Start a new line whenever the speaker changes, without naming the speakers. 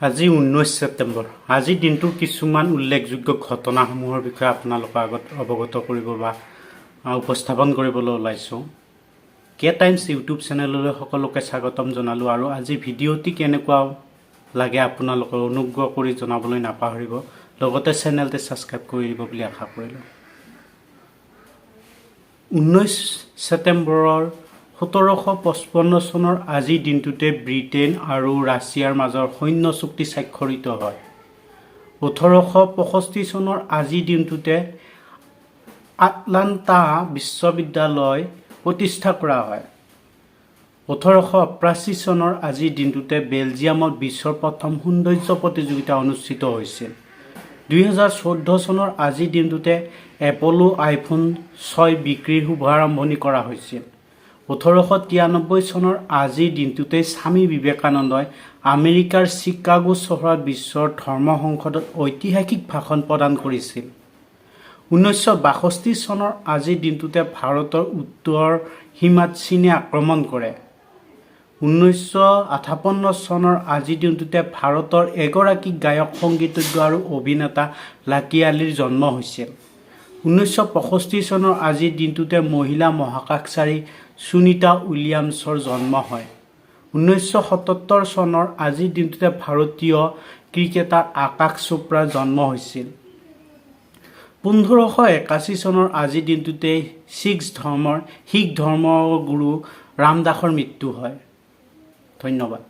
আজি 19 ছেপ্টেম্বৰ। আজিৰ দিনটোৰ কিছুমান উল্লেখযোগ্য ঘটনাসমূহৰ বিষয়ে আপোনালোকৰ আগত অৱগত কৰিব বা উপস্থাপন কৰিবলৈ ওলাইছোঁ। কে টাইমছ ইউটিউব চেনেললৈ সকলোকে স্বাগতম জনালোঁ আৰু আজি ভিডিঅ'টি কেনেকুৱা লাগে আপোনালোকে অনুগ্ৰহ কৰি জনাবলৈ নাপাহৰিব, লগতে চেনেলটি ছাবস্ক্ৰাইব কৰি দিব বুলি আশা কৰিলোঁ। 19 ছেপ্টেম্বৰৰ 1755 চনৰ আজিৰ দিনটোতে ব্ৰিটেইন আৰু ৰাছিয়াৰ মাজৰ সৈন্য চুক্তি স্বাক্ষৰিত হয়। 1865 চনৰ আজিৰ দিনটোতে আটলাণ্টা বিশ্ববিদ্যালয় প্ৰতিষ্ঠা কৰা হয়। 1888 চনৰ আজিৰ দিনটোতে বেলজিয়ামত বিশ্বৰ প্ৰথম সৌন্দৰ্য প্ৰতিযোগিতা অনুষ্ঠিত হৈছিল। 2014 চনৰ আজিৰ দিনটোতে এপল আইফোন 6 বিক্ৰীৰ শুভাৰম্ভণি কৰা হৈছিল। 1893 চনৰ আজিৰ দিনটোতে স্বামী বিবেকানন্দই আমেৰিকাৰ চিকাগো চহৰত বিশ্বৰ ধৰ্ম সংসদত ঐতিহাসিক ভাষণ প্ৰদান কৰিছিল। 1962 চনৰ আজিৰ দিনটোতে ভাৰতৰ উত্তৰ সীমাত চীনে আক্ৰমণ কৰে। 1958 চনৰ আজিৰ দিনটোতে ভাৰতৰ এগৰাকী গায়ক, সংগীতজ্ঞ আৰু অভিনেতা লাকি আলীৰ জন্ম হৈছিল। 1965 চনৰ আজিৰ দিনটোতে মহিলা মহাকাশচাৰী সুনীতা উইলিয়ামছৰ জন্ম হয়। 1977 চনৰ আজিৰ দিনটোতে ভাৰতীয় ক্ৰিকেটাৰ আকাশ চোপ্ৰাৰ জন্ম হৈছিল। 1581 চনৰ আজিৰ দিনটোতে শিখ ধৰ্মৰ গুৰু ৰামদাসৰ মৃত্যু হয়। ধন্যবাদ।